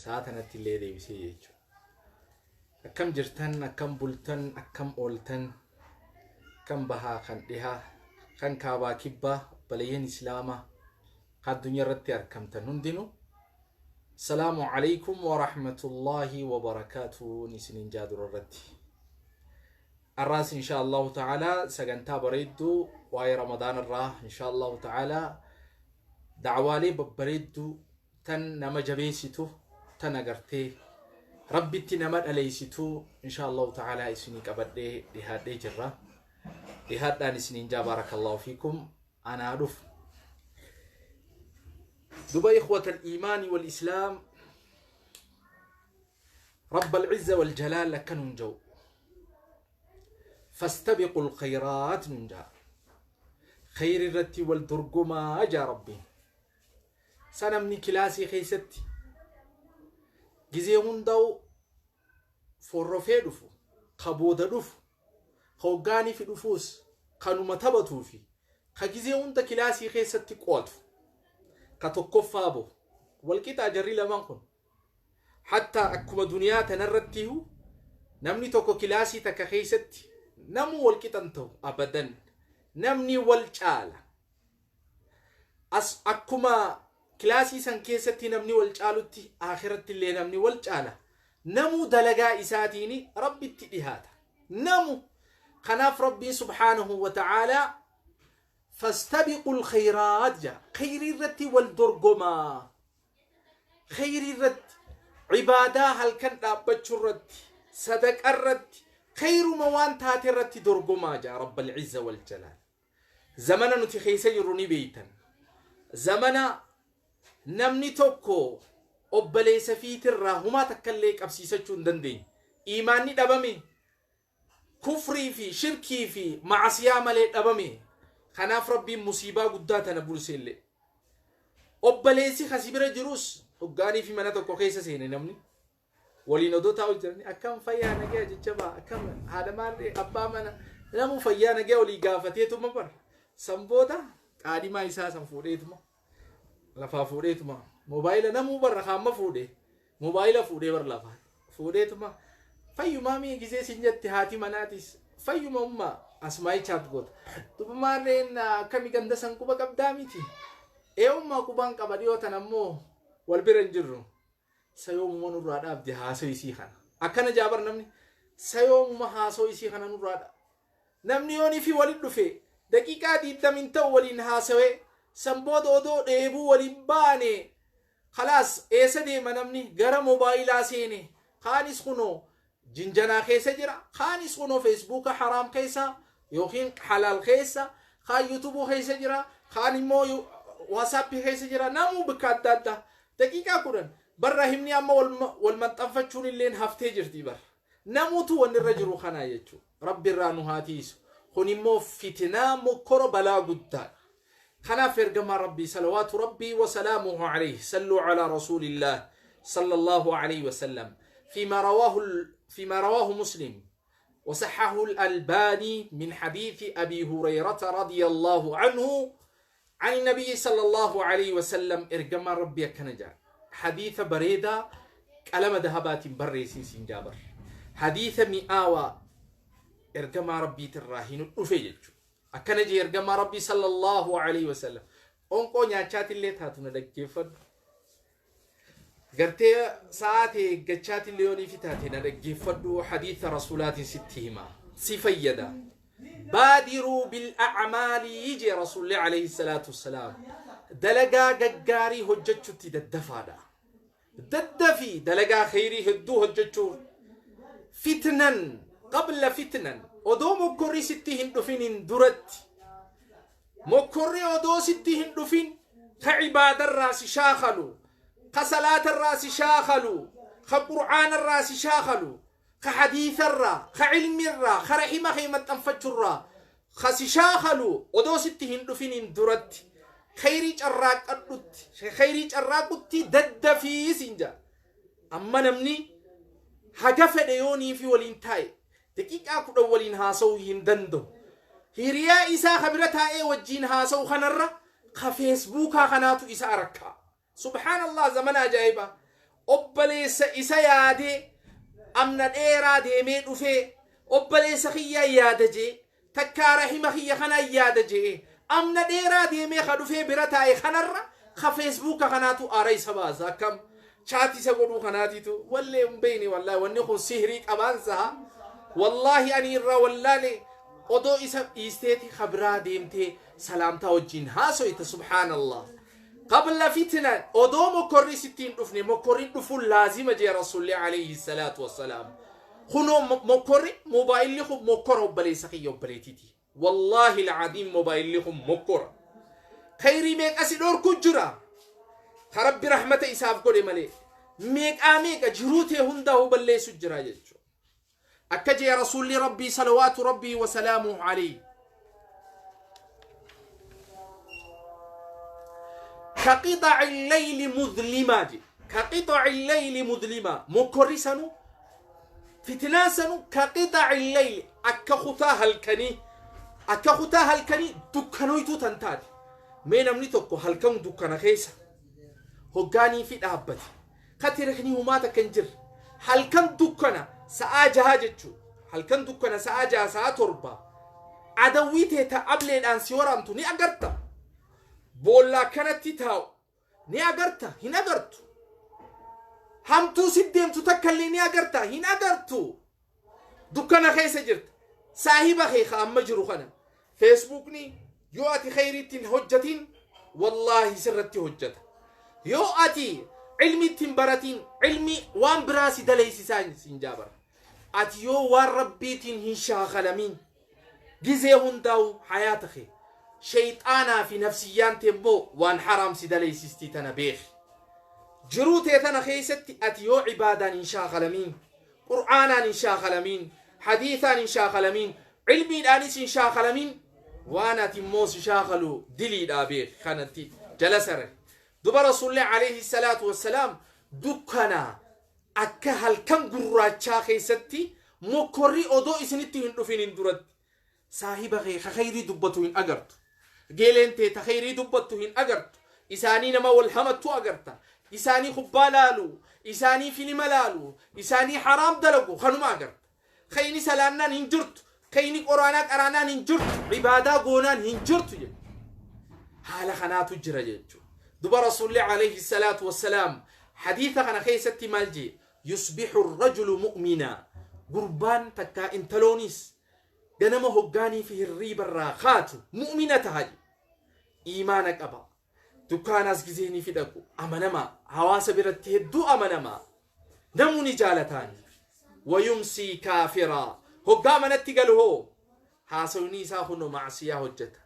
Sa'a tanatti illee deebisee jechuudha. Akkam jirtan, akkam bultan, akkam ooltan, kan bahaa, kan dhihaa, kan kaabaa kibbaa, balayyeen islaamaa kan addunyaa irratti argamtan hundinuu, Salaamu alaikum wa rahmatullahi wa barakaatuun isiniin jaa dura irratti. Arraas insha Allahu ta'ala sagantaa bareedduu waa'ee Ramadaan irraa insha Allahu ta'ala da'waalee babbareedduu tan nama jabeessitu, tan agartee Rabbitti nama dhaleessitu insha Allahu ta'ala isinii qabadhee dhihaadhee jirra. Dhihaadhaan isiniin jaa, baarakallahu fiikum, anaa dhufu. Duba ikhwata al-iimaani wal islaam, رب العزة والجلال akkanun jau فاستبقوا الخيرات nun jaa, khayri irratti wal dorgomaa jaa Rabbiin. Sa namni kilaasii keessatti gizee hundaa'u forrofee dhufu, ka booda dhufu, ka hoggaanii fi dhufuus kanuma taphatuu fi ka gizee hunda kilaasii keessatti qo'atu, ka tokkoffaa bahu walqixaa jarri lamaan kun. Hattaa akkuma duniyaa tanarrattihu namni tokko kilaasii takka keessatti namuu walqixan ta'u abadan, namni wal caala. As akkuma kilaasii san keessatti namni wal caalutti, akhiratti illee namni wal caala. Namuu dalagaa isaatiin Rabbitti dhihaata namu. Kanaaf Rabbiin subhaanahu wa ta'aalaa فاستبقوا الخيرات jaa, khayrii irratti wal dorgomaa, khayrii irratti, ibaadaa halkan dhaabbachuu irratti, sadaqa irratti, khayruma waan taate irratti dorgomaa jaa Rabbal Izza wal Jalaal. Zamana nuti keessa jirru ni beeytan, zamana namni tokko obboleessa fiitirraa humaa takka illee qabsiisachuu hin dandeenye. Iimaanni dhabame, kufrii fi shirkii fi macasiyaa malee dhabame. Kanaaf Rabbiin musiibaa guddaa tana bulse illee. Obboleessi kasi bira jirus hoggaanii fi mana tokko keessa seene, namni waliin odoo taa'u jirani, "Akkam, fayyaa, nagaya?" jecha ba'a. "Akkam, haadha maarree, abbaa mana?" Namuu fayyaa nagaya walii gaafateetuma bara. San booda qaadimaa isaa san fuudheetuma lafaa fuudheetuma moobaayila namuu barra kaamma fuudhe, moobaayila fuudhee bar lafaa fuudheetuma, "Fayyumaa mii?" gisee sin jette, haati manaatis "Fayyuma ummaa," asmaa'ii chat goota. "Duba maarreen akkami, ganda san quba qabdaa miti?" "Ee ummaa, qubaan qaba, dhiyoo tan ammoo wal bira hin jirru." "Sayoomuma nurraa dhaabde haasoo isii kana?" Akkana jaabar namni. "Sayoomuma haasoo isii kana nurraa dha?" Namni yoonii fi walit dhufe daqiiqaa 20 ta'u waliin haasawee, san booda odoo dheebuu waliin baane, khalaas, eessa deema namni? Gara moobaayilaa seene. Kaanis kunoo jinjanaa keessa jira, kaanis kunoo Feesbuuka haraam keessa yookiin halaal keessa, kaan Yuutuubuu keessa jira, kaan immoo Waasaappii keessa jira. Namuu bakka adda addaa. Daqiiqaa 10 barra himni amma wal maxxanfachuun illeen haftee jirti bara. Namuutu wanni irra jiru kana jechuudha. Rabbi irraa nu haa tiisu. Kun immoo fitinaa, mokkora, balaa guddaadha. Kanaaf ergamaa Rabbii salawaatu Rabbii wa salaamuhu alayhi, salluu alaa rasuulillah sallallahu alayhi wa sallam, فيما رواه مسلم وصححه الألباني من حديث أبي هريرة رضي الله عنه عن النبي صلى الله عليه وسلم، ergamaa Rabbii akkana jaa. Hadiisa bareedaa qalama dahabaatiin barreessin siin jaabar. Hadiisa mi'aawaa ergamaa Rabbiitirraa hin dhufe jechuudha. Akkana jee ergamaa Rabbii sallallahu alaihi wasallam. Qonqoo nyaachaatillee taatu na dhaggeeffadhu. Gartee sa'aati eeggachaatillee yoonii fi taate na dhaggeeffadhu, hadiisa rasuulaatiin sitti hima. Si fayyada. بادروا بالأعمال jee rasuulli alayhi salaatu wassalaam. Dalagaa gaggaarii hojjechuutti daddafaadha. Daddafii dalagaa kheyrii hedduu hojjechuuf. فتنا قبل فتنا, odoo mokkorri sitti hin dhufinin duratti, mokkorri odoo sitti hin dhufin, ka cibaadarraa si shaakalu, ka salaatarraa si shaakalu, ka qur'aanarraa si shaakalu, ka hadiisarraa, ka cilmirraa, ka rahima kee maxxanfachurraa ka si shaakalu odoo sitti hin dhufinin duratti kheyrii carraaqadhutti, kheyrii carraaqutti daddafii siin jedha. Amma namni haga fedhe yoonii fi waliin taa'e daqiiqaa 10 waliin haasa'uu hin danda'u. Hiriyaa isaa ka bira taa'ee wajjiin haasa'u kanarra ka Feesbuukaa kanaatu isa arakkaa. Subhaanallah, zamana ajaa'ibaa. Obboleessa isa yaadee amna dheeraa deemee dhufee obboleessa kiyyaa yaada jee, takkaa rahima kiyya kanaa yaada jee, amna dheeraa deemee ka dhufee bira taa'e kanarra ka Feesbuuka kanaatu aara isa baasa. Akkam chat isa godhuu kanaatitu wallee hin beeyne. Wallaahi wanni kun sihrii qabaansa. Wallaahi ani irraa wallaale. Odoo isa dhiisteeti ka biraa deemtee salaamtaa wajjin haasoyta. Subhaanallah. Qabla fitna, odoo mokkorri sitti hin dhufne. Mokkorri dhufuun laazima jee Rasuulli alayhi salaatu wassalaam. Kunoo mokkorri moobaayilli kun mokkora, obboleessa kiyya, obboleetiiti. Wallaahi alcadiim, moobaayilli kun mokkora. Khayrii meeqa si dhorku jira. Ka Rabbi rahmata isaaf godhe malee meeqaa meeqa jiruu tee hundaa'uu balleessu jira jechuudha. Akka jee Rasuulli Rabbii salawaatu Rabbii wasalaamuhu alayhi. كقطع الليل مظلما جي، كقطع الليل مظلما. مكوري سنو فتنان سنو كقطع الليل، أكا خطا هلكني، أكا خطا هلكني دكانويتو تنتاتي. mee namni tokko halkan dukkana keessa hoggaanii fi dhaabbate katirikni humaa takka hin jirre, halkan dukkana sa'aa 6 jechuudha, halkan dukkana sa'aa 6, sa'aa 7, adawwii tee ta ableedhaan si waraantu ni agarta? Boollaa kanatti taa'u ni agarta? Hin agartu. Hamtuu si deemtu takka illee ni agarta? Hin agartu. Dukkana keessa jirta. Saahiba kee ka amma jiru kana Feesbuukni yoo ati khayriitti hin hojjatin, wallaahi sirratti hojjata. Yoo ati ilmi ittiin baratin, ilmi waan biraa si daleeysisaa sin jaabara. Ati yoo waan Rabbiitiin hin shaakalamin, gizee hundaa'u hayaata kee shayxaanaa fi nafsiyyaan tee immoo waan haraam si daleeysistii. Tana beeki. Jiruu tee tana keessatti ati yoo ibaadaan hin shaakalamiin, Qur'aanaan hin shaakalamiin, hadiisaan hin shaakalamiin, ilmiidhaanis hin shaakalamiin, waan ati immoo si shaakalu diliidhaa beeki. Kanatti jala sare duba Rasuulli alayhi salaatu wassalaam dukkana akka halkan gurraachaa keessatti mokkorri odoo isinitti hin dhufin hin duratti saahiba kee ka khayrii dubbatu hin agartu, geeleen tee ta khayrii dubbattu hin agartu. Isaanii nama wal hamattu agarta, isaanii kubbaa laalu, isaanii filima laalu, isaanii haraam dalagu kanuma agarta. Kayni salaannaan hin jirtu, kayni Quraanaa qaraanaan hin jirtu, ibaadaa goonaan hin jirtu jechuudha. Haala kanaatu jira jechuudha. Duba Rasuulli alayhi salaatu wassalaam hadiisa kana keessatti maal jee? Yusbixu rajulu mu'mina, gurbaan takkaa intaloonis ganama hoggaanii fi hirriibarraa kaatu mu'mina taha je. Iimaana qaba, dukkaanaas gizee ni fidhaqu amanamaa, hawaasa biratti hedduu amanamaa, namuu ni jaalataani. Wayumsii kaafiraa, hoggaa manatti galu hoo haasawni isaa kunoo macsiyaa hojjeta,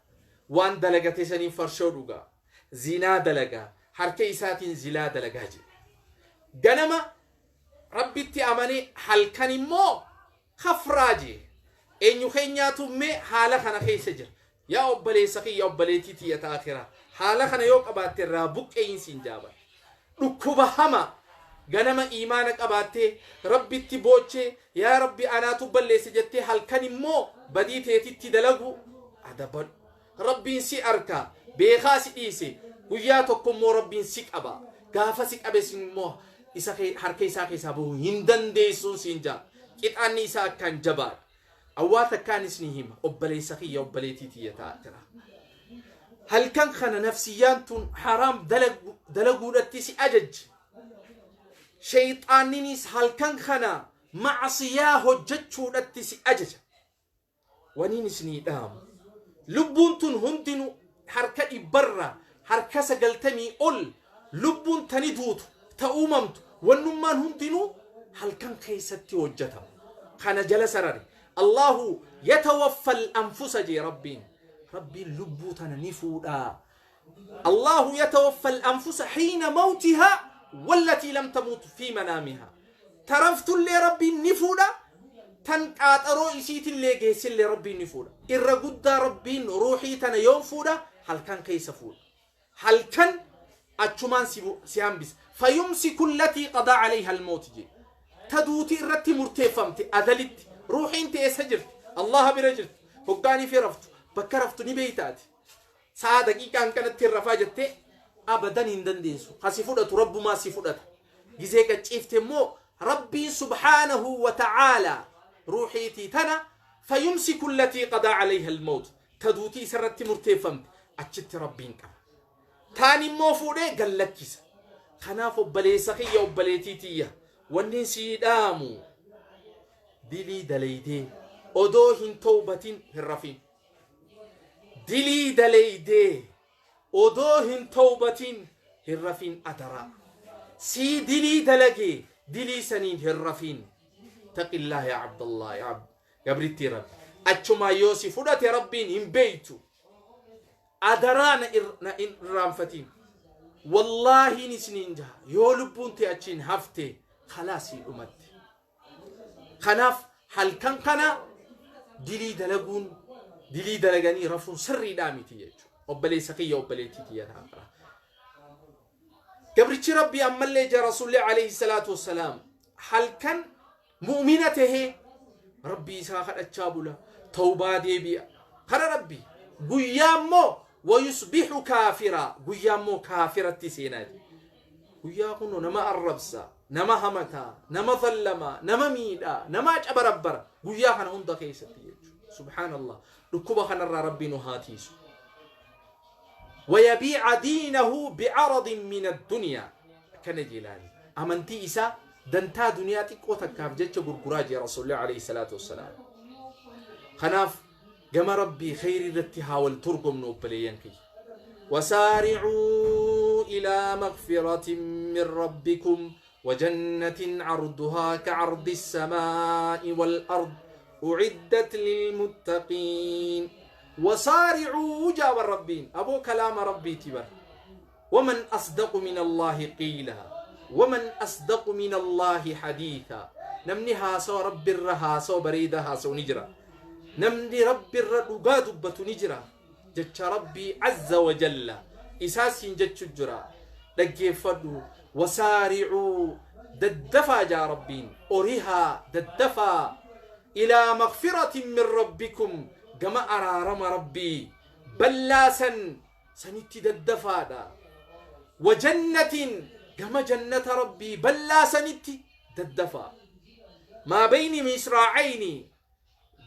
waan dalagate saniin farshoo dhugaa, zinaa dalagaa, harka isaatiin zilaa dalagaa jedhe. Ganama Rabbitti amanee halkan immoo kafraa jee. Eenyu keenyaatu mee haala kana keessa jira? Yaa obboleessa kiyya, obboleettii tiyya taakira, haala kana yoo qabaatte irraa buqqeeyinsi hin jaaban. Dhukkuba hama. Ganama iimaana qabaattee Rabbitti boochee "Yaa Rabbi, anaatu balleesse" jettee halkan immoo badii teetitti dalagu adabadhu. Rabbiin si arka, beekaa si dhiise. Guyyaa tokko immoo Rabbiin si qaba. Gaafa si qabe sin immoo isa harka isaa keessaa bahuu hin dandeessuun siin jaa. Qixaanni isaa akkaan jabaadha. Awwaa takkaanis ni hima, obboleessa kiyya, obboleettii tiyya taatira. Halkan kana nafsiyyaan tun haraam dalaguudhatti si ajajji. Shayxaanninis halkan kana macsiyaa hojjechuudhatti si ajaja. Waniin isinii dhaamu, lubbuun tun hundinuu harka dhibbarraa harka 90 ol lubbuun tani duutu ta uumamtu wannummaan hundinuu halkan keessatti hojjetama. Kana jala sarare. Allahu yatawaffal anfusa jee Rabbiin. Rabbiin lubbuu tana ni fuudhaa. Allahu yatawaffal anfusa hiina mawtihaa wallatii lam tamut fi manaamihaa. Taraftullee Rabbiin ni fuudha, tan qaaxaroo isiitillee geessillee Rabbiin ni fuudha. Irra guddaa Rabbiin ruuxii tana yoom fuudha? Halkan keessa fuudha. Halkan achumaan si hambisa. Fayumsiku allatii qadaa alayha almawti jee. Ta duuti irratti murteeffamte azalitti ruuxiin ta'e eessa jirti? Allaha bira jirti. Hoggaanii fi raftu bakka raftu ni beeytaati. Sa'a daqiiqaan kanatti hin rafaa jettee abadan hin dandeessu. Ka si fudhatu Rabbumaa si fudhata. Gizee gad ciifte immoo Rabbiin subhaanahu wa ta'aalaa ruuhiitii tana fayumsiku allatii qadaa calayha almawt, ta duutii isarratti murteeffamte achitti Rabbiin qaba. Taan immoo fuudhee gad lakkisa. Kanaaf obboleessa kiyya, obboleetii tiyya, wanni sii dhaamu dilii daleeydee odoo hin towbatin hin rafin. Dilii daleeydee odoo hin towbatin hin rafin adaraa. Sii dilii dalagee dilii saniin hin rafin. Taqillaa yaa Abdallah, yaa gabrittii Rabbi. Achumaa yoo si fudhate Rabbiin hin beeytu. Adaraa na hin irraanfatin. Wallaahiin isiniin jaha, yoo lubbuun tee achiin hafte khalaasii dhumatte. Kanaaf halkan kana dilii dalaguun, dilii dalaganii rafuun sirriidhaa miti jechuudha. Obboleessa kiyya, obboleettii tiyya ta'a. Gabrichi Rabbii ammallee jaa Rasuulli alayhi salaatu wassalaam, halkan mu'mina tahee Rabbii isaa kadhachaa bula, tawbaa deebi'a kara Rabbii. Guyyaa immoo wayusbihu kaafira, guyyaa immoo kaafiratti seenaa jira. Guyyaa kunoo nama arrabsa, nama hamataa, nama fallamaa, nama miidhaa, nama cabarabbara guyyaa kana hunda keessatti jechuudha. Subhaanallah, dhukkuba kanarraa Rabbii nu haa tiisu. ويبيع دينه بعرض من الدنيا akkana jeelaani, amantii isaa dantaa duniyaa xiqqoo takkaaf jecha gurguraa jee Rasuulli alayhi salaatu wassalaam. Kanaaf gama Rabbii kheyrii irratti haa wal dorgomnu, obboleeyyan kiyya. وسارعوا إلى مغفرة من ربكم وجنة عرضها كعرض السماء والأرض أعدت للمتقين. وسارعوا جاب الربين أبو كلام ربي تبر. ومن أصدق من الله قيلا، ومن أصدق من الله حديثا؟ Namni haasawa Rabbi irra haasawa bareedaa haasawu ni jira? Namni Rabbi irra dhugaa dubbatu ni jira? Jecha Rabbii azza wa jalla isaa siin jechu jira, dhaggeeffadhu. وسارعوا daddafaa jaa Rabbiin, orihaa daddafaa, إلى مغفرة من ربكم gama araarama Rabbii ballaa san sanitti daddafaadha, وجنة gama jannata Rabbii ballaa sanitti daddafaa. ما بين مصراعين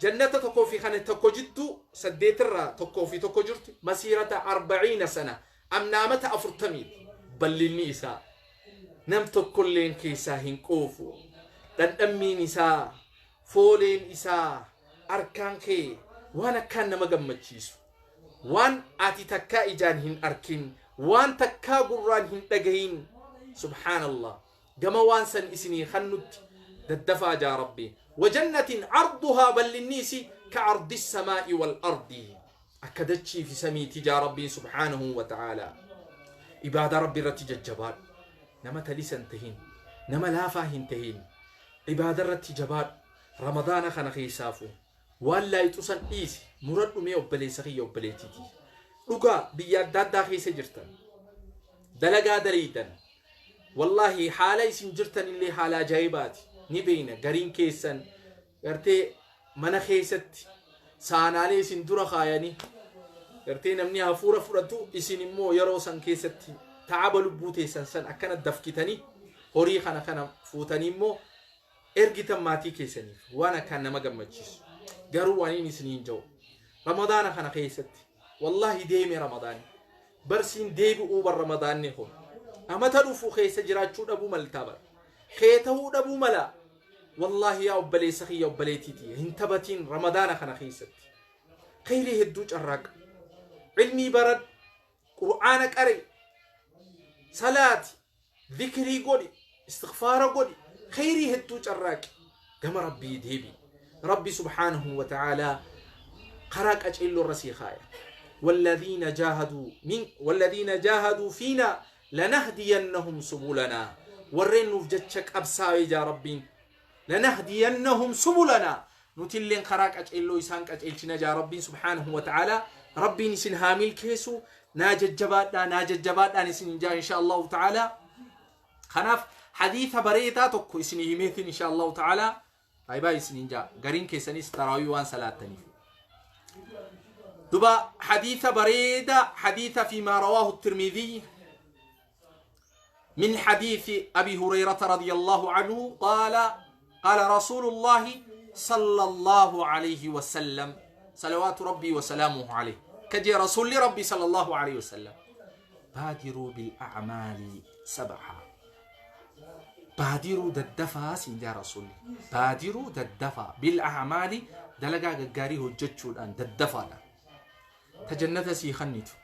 jannata tokkoo fi kana tokko jidduu, saddeetirraa tokkoo fi tokko jirtu, مسيرة 40 سنة amnaamata 40ti bal'inni isaa. Nam tokkolleen keessaa hin quufu. Dhandhammiin isaa, fooleen isaa, arkaan kee waan akkaan nama gammachiisu, waan ati takkaa ijaan hin arkin, waan takkaa gurraan hin dhagahin. Subhaanallah, gama waan san isinii kannutti daddafaa jaa Rabbi. وجنة عرضها bal'inniisi كعرض السماء والأرض akka dachii fi samiiti jaa Rabbiin subhaanahu wa ta'aalaa. Ibaadaa Rabbi irratti jajjabaadhu. Nama talisa hin tahin, nama laafaa hin tahin, ibaada irratti jabaadhu. Ramadaana kana keessaafu waan laayixu san dhiisi, muradhu. Mee obboleessa kiyya, obboleettiiti, dhugaa biyya adda addaa keessa jirtan, dalagaa daleeydan, wallaahi haala isin jirtan illee haala ajaa'ibaati, ni beeyna. Gariin keessan gartee mana keessatti saanaalee isin dura kaayanii, gartee namni hafuura fudhatu, isin immoo yeroo san keessatti ta'aba lubbuu teessan san akkana dafkitanii horii kana kana fuutanii immoo ergitan maatii keessaniif, waan akkaan nama gammachiisu. Garuu waan inni isiniin jiru, Ramadaana kana keessatti, wallaahi deeme Ramadaani barsiin deebi'uu bar. Ramadaanni kun amata dhufu keessa jiraachuu dhabuu maltaa, bar kee ta'uu dhabuu mala. Wallaahi yaa obboleessa kiyya, obboleettiiti, hin taphatiin. Ramadaana kana keessatti khayrii hedduu carraaqa, ilmii baradhu, Qur'aana qare, salaati, dhikrii godhi, istighfaara godhi, khayrii hedduu carraaqi, gama Rabbii deebi. Rabbi subhaanahu wa ta'aalaa karaa qaceelloo irra sii kaaya. والذين جاهدوا من والذين جاهدوا فينا لنهدينهم سبلنا warreen nuuf jecha qabsaa'ee jaa Rabbiin, لنهدينهم سبلنا nutilleen karaa qaceelloo isaan qaceelchina jaa Rabbiin subhaanahu wa ta'aalaa. Rabbiin isin haa milkeessu. Naa jajjabaadhaa, naa jajjabaadhaan isin jaa insha Allahu ta'aalaa. Kanaaf hadiisa bareedaa tokko isin himeetiin insha Allahu ta'aalaa baay'ee baay'ee isinin jaa. Gariin keessanis taraawii waan salaattaniif. Duba hadiisa bareedaa, hadiisa فيما رواه الترمذي. من حديث أبي هريرة رضي الله عنه قال قال رسول الله صلى الله عليه وسلم صلوات ربي وسلامه عليه كجي رسول ربي صلى الله عليه وسلم بادروا بالأعمال سبعة بادروا ددفا سيدي رسول بادروا ددفا بالأعمال دلقا غاري هجتشو الآن ددفا تجنة سيخنيتو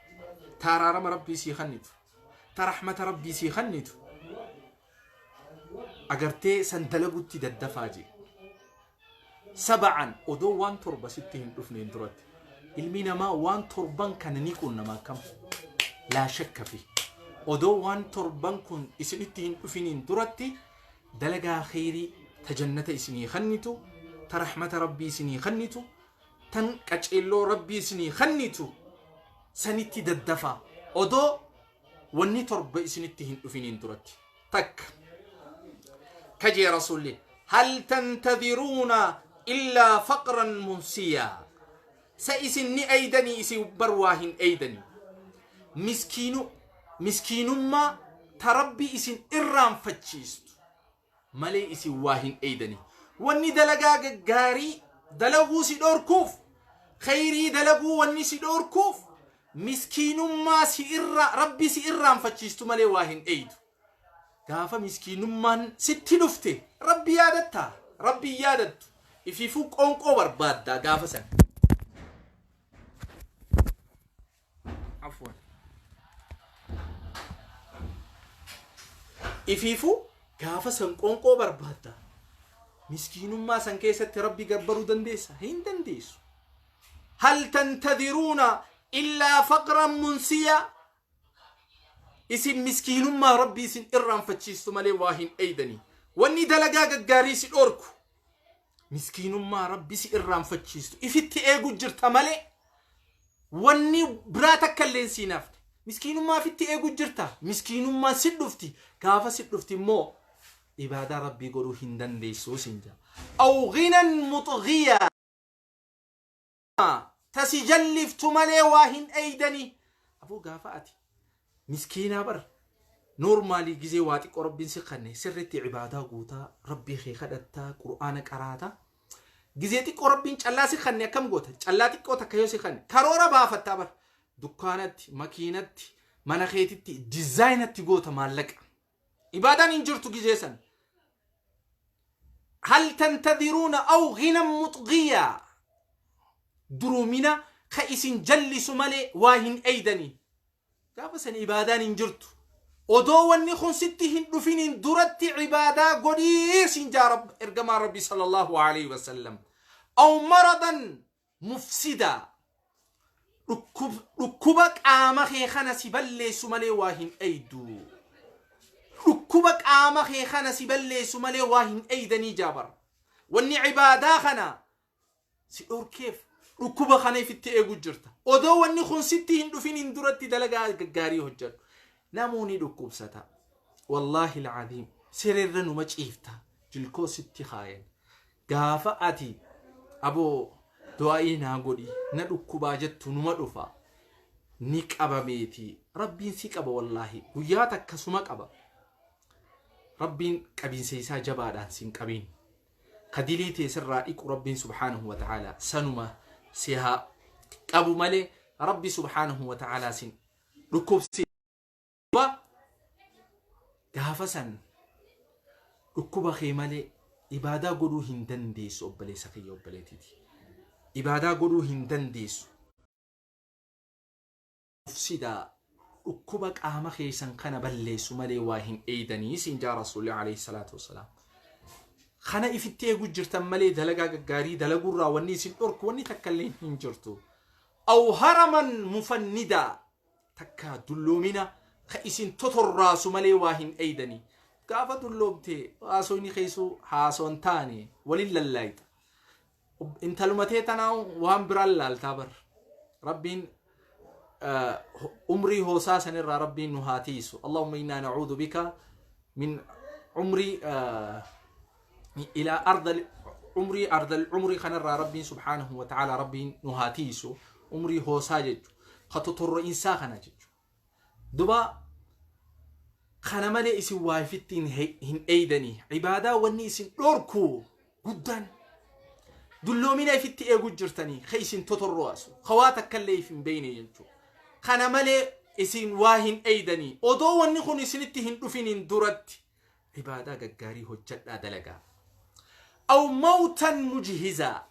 تارارم ربي سيخنيتو ترحمة ربي سيخنيتو أغرتي سندلقوتي ددفاجي سبعا ودو وان تربة ستين دفنين درت المينا ما وان تربان كان نيكون نما كم لا شك فيه ودو وان تربان كن إسنتين دفنين درتي دلقا خيري تجنة إسني خنيتو ترحمة ربي إسني خنيتو تن كأجلو ربي إسني خنيتو سنتي ددفا ودو وني تربة إسنتين دفنين درتي تك كجي رسولي هل تنتظرون إلا فقرا منسيا سإسني أيدني إسي برواهن أيدني مسكين مسكين ما تربي إسن إرام فتشيست مالي إسي واهن أيدني واني دلقا غاري دلقو سيدور كوف خيري دلقو واني سيدور كوف مسكين ما سي إرا ربي سي إرام فتشيست مالي واهن أيد gaafa miskiinummaan sitti dhufte rabbi yaadatta rabbi yaadattu ifiifuu qoonqoo barbaadda gaafa san afwan ifiifuu gaafa san qoonqoo barbaadda miskiinummaa san keessatti rabbi gabbaruu dandeessa hin dandeessu hal tantadiruuna illaa faqran munsiya isin miskiinummaa rabbii isin irraanfachiistu malee waa hin eeydanii wanni dalagaa gaggaarii si dhorku miskiinummaa rabbii si irraanfachiistu ifitti eegu jirta malee wanni biraa takka illee siin hafte miskiinummaa ifitti eegu jirta miskiinummaan si dhufti gaafa si dhufti immoo ibaadaa rabbii godhuu hin dandeessu siin jaa aw ghinan muxghiya tasi jalliftu malee waa hin eeydanii aboo gaafa ati مسكينة بر نورمالي جزي واتي قربين سخنة سرتي عبادة قوتا ربي خي خدتا قرآن قراتا جزيتي قربين چلا سخنة كم قوتا چلاتي قوتا كيو سخنة كرورة بافتا بر دكانت ماكينت مناخيتي ديزاينت قوتا مالك عبادة انجرتو جزيسن هل تنتظرون أو غنى مطغية درومنا خيس جلس مالي واهن أيدني gaafa san ibaadaan hin jirtu odoo wanni kun sitti hin dhufiniin duratti ibaadaa godhii sin jaa ergamaa rabbi sallallahu alaihi wasallam aw maradan mufsidaa dhukkuba qaama kee kana si balleessu malee waa hin eeydu dhukkuba qaama kee kana si balleessu malee waa hin eeydanii jaabar wanni ibaadaa kana si dhorkeef dhukkuba kana ifitti eegu jirta odoo wanni kun sitti hin dhufiniin duratti dalagaa gaggaarii hojjedhu namoonni dhukkubsata wallaahi alcadiim sireerra numa ciifta jilkoo sitti kaayan gaafa ati aboo du'aa'ii naa godhi na dhukkubaa jettu numa dhufa ni qabameeti rabbiin si qaba wallaahi guyyaa takkasuma qaba rabbiin qabiinsa isaa jabaadhaan sin qabiin kadilii teessirraa dhiqu rabbiin subhaanahu wa ta'aalaa sanuma sihaa qabu malee rabbi subhaanahu wa ta'aalaa sin dhukkubsi gaafa san dhukkuba kee malee ibaadaa godhuu hin dandeessu obboleessa kiyya obboleetiiti ibaadaa godhuu hin dandeessu mufsidaa dhukkuba qaama keessan kana balleessu malee waa hin eeydanii siin jaa rasuulli alayhi salaatu wassalaam kana ifitti eegu jirtan malee dalagaa gaggaarii dalaguurraa wanni isin dhorku wanni takka illee hin jirtu aw haraman mufannidaa takka dulloomina ka isin totorraasu malee waa hin eeydanii gaafa dulloomte haasoyni keessu haasoon taane walin lallaayita intalumatee tanaa waan biraan laaltaa bar rabbiin umrii hoosaa sanirraa rabbiin nu haa tiisu allahumma innaa nacuudu bika min umrii إلى أرض عمري أرض العمر خنا ربي سبحانه وتعالى ربي نهاتيسو عمري هو ساجد خططر إنسان خنا جد دبا Kana malee isin waa ifitti hin eeydanii. Ibaadaa wanni isin dhorku guddaan dulloomina ifitti eegu jirtanii ka isin totorro'asu ka waa takkallee if hin beeyne jechuudha. Kana malee isin waa hin eeydanii. Odoo wanni kun isinitti hin dhufiniin duratti ibaadaa gaggaarii hojjadhaa, dalagaa. Aw mawtan mujhizaa.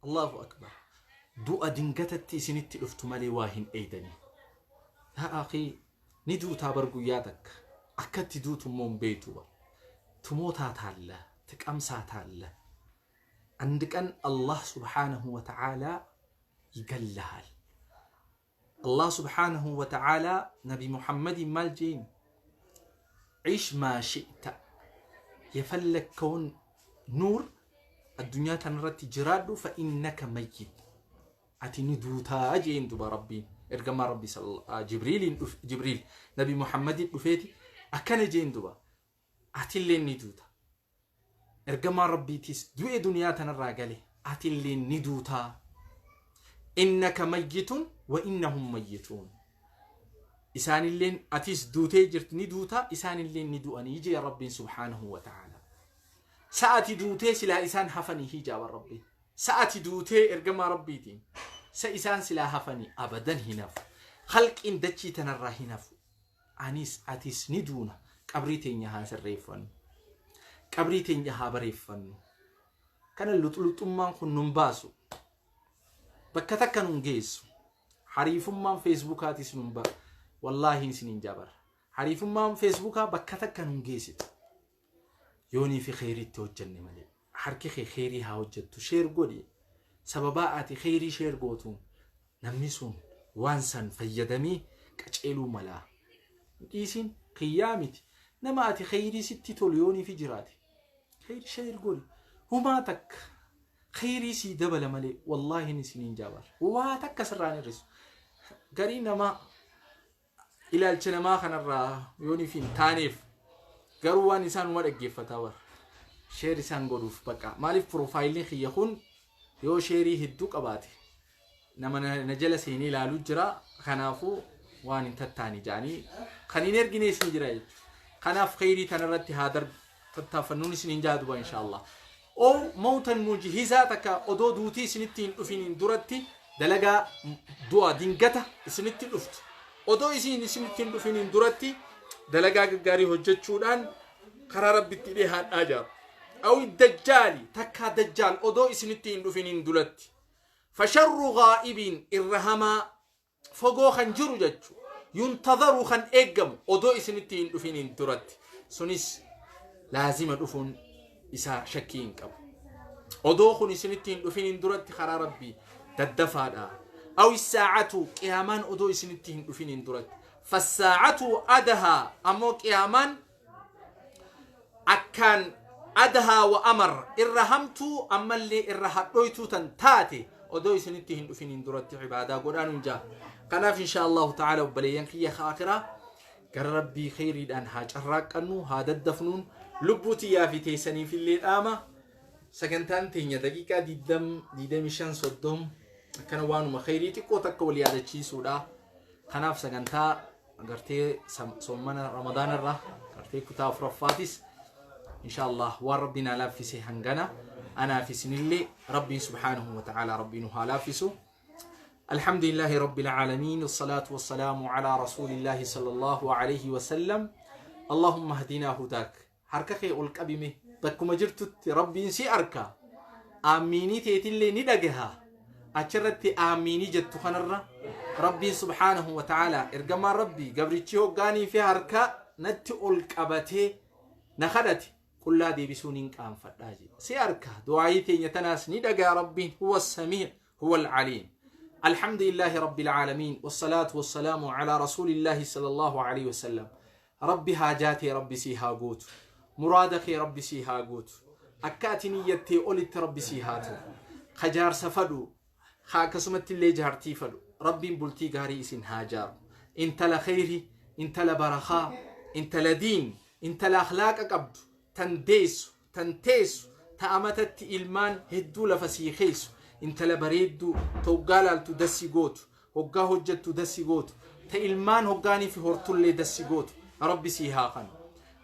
Allahu akbar. Du'a dingatatti isinitti dhuftu malee waa hin eeydanii. Yaa akhii, ni duutaa bar guyyaa takka. Akkatti duutu immoo hin beeytu bar. ትሞታታለህ፣ ትቀምሳታለህ። አንድ ቀን አላህ ሱብሓነሁ ወተዓላ ይገልሃል። አላህ ሱብሓነሁ ወተዓላ ነቢ ሙሐመድ maal jeen? عش ما شئت፣ የፈለግከውን ኑር፣ addunyaa tanarratti jiraadhu፣ فإنك ميت፣ ati ni duutaa jeen. Duba Rabbiin ergamaa Rabbi Jibriiliin, Jibriil Nabi Muhammadin dhufeeti akkana jeen. Duba atillee ni duuta, ergamaan Rabbiitis du'e, duniyaa tanarraa gale, atillee ni duutaa. إنك ميت وإنهم ميتون. Isaanilleen atis duutee jirti, ni duutaa, isaanilleen ni du'anii jee Rabbiin subhaanahu wa ta'ala. Sa'ati duutee silaa isaan hafanii hijaaba Rabbiin. Sa'ati duutee ergamaa Rabbiitiin sa isaan silaa hafanii? Abadan hin hafu. Khalqiin dachii tanarraa hin hafu. Anis atis ni duuna. Qabrii teenya haa sirreeffannu, qabrii teenya haa bareeffannu. Kana luxluxummaan kun nun baasu, bakka takka nun geessu. Hariifummaan Feesbuukaatis nun ba, wallaahi isiniin jabara, hariifummaan Feesbuukaa bakka takka nun geessitu yoonii fi kheyriitti hojjenne malee. Harki kee kheyrii haa hojjettu. Share godhi. Sababaa ati kheyrii share gootuun namni sun waan san fayyadamee qaceeluu malaa. Dhiisin, kiyyaa miti. Nama ati kheyrii sitti tolu yoonii fi jiraate kheyrii share godhi. Humaa takka kheyrii sii dabala malee, wallaahi isiniin jabara, waa takka sirraan hir'isu. Garii nama ilaalcha namaa kanarraa yooniif hin taaneef garuu waan isaan uma dhaggeeffataa bara share isaan godhuuf baqa. Maaliif? Profileiin kiyya kun yoo shareii hedduu qabaate nama na jala seenee ilaaluu jira. Kanaafuu waan hin tattaane jedhanii kan hin ergine isin jira jechuudha. Kanaaf kheyrii tanarratti haa dar tattaaffannuun isin hin jaaduba inshaallah. أو موتا مجهزا, takka odoo duutii isinitti hin dhufiniin duratti dalagaa. Du'a dingata isinitti dhuftu odoo isin isinitti hin dhufiniin duratti dalagaa gaggaarii hojjechuudhaan karaa Rabbitti dhihaadhaa jira. أو الدجال, takkaa Dajjaal odoo isinitti hin dhufiniin duratti. فشر غائب, irra hamaa fogoo kan jiru jechu, ينتظر, kan eeggamu odoo isinitti hin dhufiniin duratti. Sunis laazima dhufuun isaa shakkii hin qabu. Odoo kun isinitti hin dhufiniin duratti karaa Rabbii daddafaadha. أو الساعة, qiyaamaan odoo isinitti hin dhufiniin duratti. فالساعة أدهى, ammoo qiyaamaan akkaan أدهى وأمر, irra hamtuu ammallee irra hadhoytuu tan taate odoo isinitti hin dhufiniin duratti cibaadaa godhaan jaa. Kanaaf insha Allahu ta'ala, obboleeyyan kiyya akiraa, gara Rabbii kheyriidhaan haa carraaqqannu, haa daddafnuun lubbuu tiyyaa fi teessaniif illee dhaama. Sagantaan teenya daqiiqaa 25, 30 akkana waanuma kheyrii xiqqoo takka wal yaadachiisuudha. Kanaaf sagantaa gartee soommana Ramadaanarra gartee kutaa afuraffaatis insha Allah waan Rabbiin haa laaffise hangana. Anaaf isinillee Rabbiin subhaanahu wa ta'ala Rabbiin haa laaffisu. الحمد لله رب العالمين، والصلاة والسلام على رسول الله صلى الله عليه وسلم. اللهم اهدنا هداك. Harka kee ol qabime bakkuma jirtutti. Rabbiin si arka, aamiinii teetillee ni dhagaha. Achirratti aamiinii jettu kanarra Rabbiin subhaanahu wa ta'ala, ergamaan Rabbii, gabrichi hoggaanii fi harka natti ol qabatee na kadhate qullaa deebisuun hin qaanfadhaa jedhe. Si arka, du'aayii teenya tanaas ni dhagaa Rabbiin. هو السميع هو العليم. الحمد لله رب العالمين، والصلاة والسلام على رسول الله صلى الله عليه وسلم. ربي haajaa tee Rabbi sii haa guutu, muraada kee Rabbi sii haa guutu, akka ati niyyattee olitti Rabbi sii haa ta'u. Ka jaarsa fadhu, ka akkasumatti illee jaartii fadhu, Rabbiin bultii gaarii isin haa jaaru. Intala kheyri, intala barakaa, intala diin, intala akhlaaqa qabdu, tan deessu, tan teessu, ta amatatti ilmaan hedduu lafa sii keeysu, intala bareedduu ta hoggaa laaltu dassi gootu, hoggaa hojjettu dassi gootu, ta ilmaan hoggaanii fi hortullee dassi gootu. Rabbi sii haa kanu.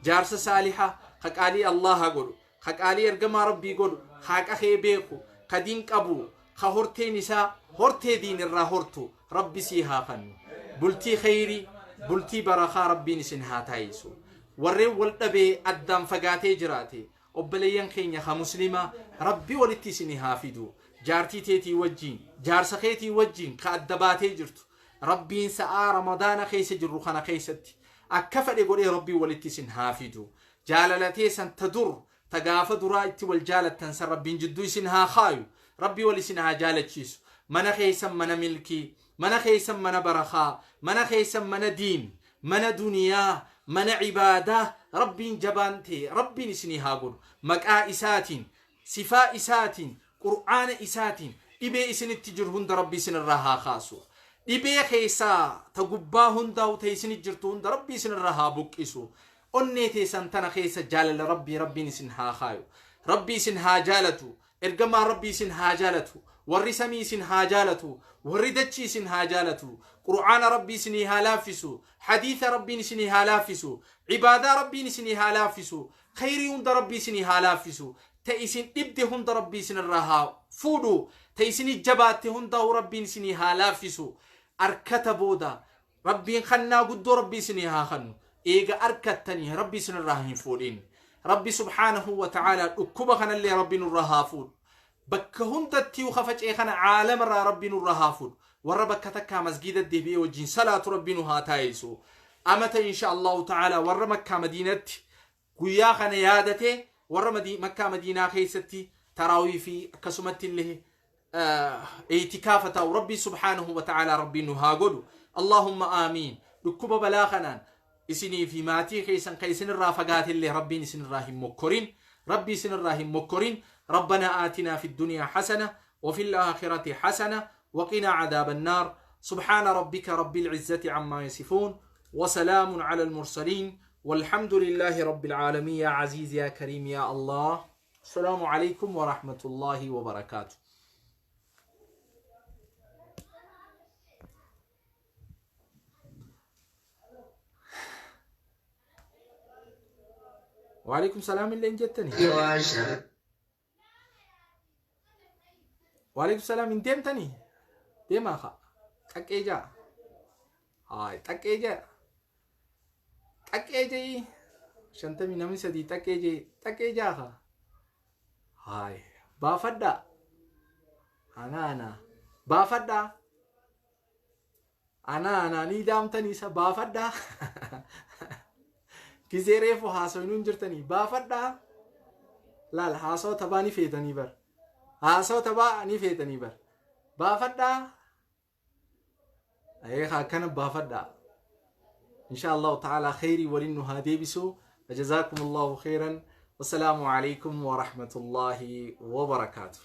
Jaarsa saaliha ka qaalii Allaha godhu, ka qaalii ergamaa Rabbii godhu, ka haqa kee beeku, ka diin qabu, ka horteen isaa hortee diin irraa hortu Rabbi sii haa kannu. Bultii kheyrii, bultii barakaa Rabbiin isin haa taayisu. Warreen wal dhabee addaan fagaatee jiraate obboleeyyan keenya ka muslimaa Rabbi walitti isini haa fidu. Jaartii teetii wajjiin, jaarsa keetii wajjiin ka adda baatee jirtu Rabbiin sa'aa Ramadaana keessa jirru kana keessatti akka fedhe godhee Rabbiin walitti isin haa fidu. Jaalala teessan ta dur ta gaafa duraa itti wal jaalattan san Rabbiin jidduu isin haa kaayu. Rabbi wal isin haa jaalachiisu. Mana keessan mana milkii, mana keessan mana barakaa, mana keessan mana diin, mana duniyaa, mana ibaadaa Rabbiin jabaan ta'e Rabbiin isinii haa godhu. Maqaa isaatiin, sifaa isaatiin, Qur'aana isaatiin dhibee isinitti jiru hunda Rabbi isinirraa haa kaasu. Dhibee keessaa ta gubbaa hundaa'u ta isinit jirtu hunda Rabbi isinirraa haa buqqisu. Onnee teessan tana keessa jaalala Rabbii Rabbiin isin haa kaayu. Rabbi isin haa jaalatu. Ergamaan Rabbii isin haa jaalatu. Warri samii isin haa jaalatu. Warri dachii isin haa jaalatu. Qur'aana Rabbii isinii haa laaffisu. Hadiisa Rabbiin isinii haa laaffisu. Ibaadaa Rabbiin isinii haa laaffisu. Khayrii hunda Rabbii isinii haa laaffisu. Ta isin dhibde hunda Rabbii isinirraa haa fuudhu. Ta isinii jabaatte hundaa'u Rabbiin isinii haa laaffisu. Arkata booda Rabbiin kannaa guddoo Rabbi isinii haa kannu. Eega arkattanii Rabbi isinirraa hin fuudhin. Rabbi subhaanahu wa ta'aalaa dhukkuba kanallee Rabbi nurraa haa fuudhu. Bakka hundattii ka faca'e kana caalamarraa Rabbi nurraa haa fuudhu. Warra bakka takkaa masgiida deebi'ee wajjin salaatu Rabbi nu haa taayisu. Amata insha Allahu ta'aalaa warra Makkaa Madiinatti guyyaa kana yaadatee warra Makkaa Madiinaa keessatti taraawii fi akkasumatti illee itikaafa taa'u Rabbi subhaanahu wa ta'aalaa Rabbi nu haa godhu. Allahumma aamiin. Dhukkuba balaa kanaan isinii fi maatii keessan kan isinirraa fagaate illee Rabbiin isinirraa hin mokkorin. Rabbi isinirraa hin mokkorin. ربنا آتنا في الدنيا حسنة وفي الآخرة حسنة وقنا عذاب النار. سبحان ربك رب العزة عما يصفون وسلام على المرسلين والحمد لله رب العالمين. يا عزيز يا كريم يا الله. السلام عليكم ورحمة الله وبركاته. وعليكم السلام اللي جتني. وعليكم السلام. ان deemtanii deemaa kaa xaqqee jaa haay xaqqee jaa xaqqee jee shantamii namni sadii xaqqee jee xaqqee jaa kaa haay baafadhaa anaana baafadhaa anaana ni daamtanii isa baafadhaa gizee reefu haasoyinuu hin jirtanii baafadhaa laal haasoo taphaa ni feetanii bar haasoo taphaa ni feetanii bar baafadhaa eegaa akkana baafadhaa insha Allahu ta'ala khayrii waliin nu haa deebisu. فجزاكم الله خيرا والسلام عليكم ورحمة الله وبركاته.